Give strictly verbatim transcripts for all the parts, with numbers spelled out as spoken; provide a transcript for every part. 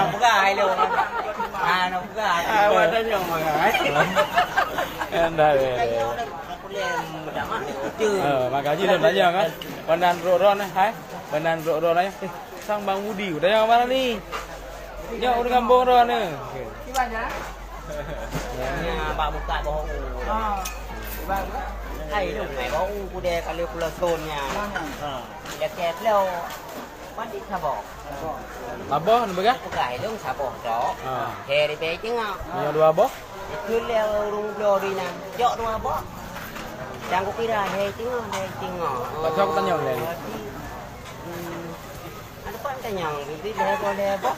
Hana peugah hai lôn. Hana peugah. Ah, awak tanyong mangat. Endah, ya, ya. Aku lem, dah mah. Eh, maka haji dah tanya kan. Panan rot-rot eh, hai. Panan rot-rot eh. Eh, sang Bang Budi, udah yang mana ni? Nyoe ureueng kampung droe ni. Nya bak buka bak u. Ha. Hai, lu mai bak u kude kali pulo thon nya. Ha. Dia ke flow. Padi saboh. Saboh ni bagah? Bukan, lu saboh tok. Ha. He ribet tengok. Nyoe dua boh? Itu le urung bloe di nan. Jok dua boh. Jangan kira he tengok, he tengok. Baca aku tanya uleh. Berarti, hmm, ada pun tanya, berarti lhèe boh, lhèe boh.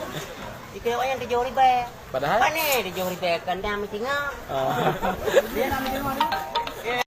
Jika awak yang tujuh ribèe. Padahal? Pane tujuh ribèe, kan dah meutingah. Ah. Dia nak meutingah.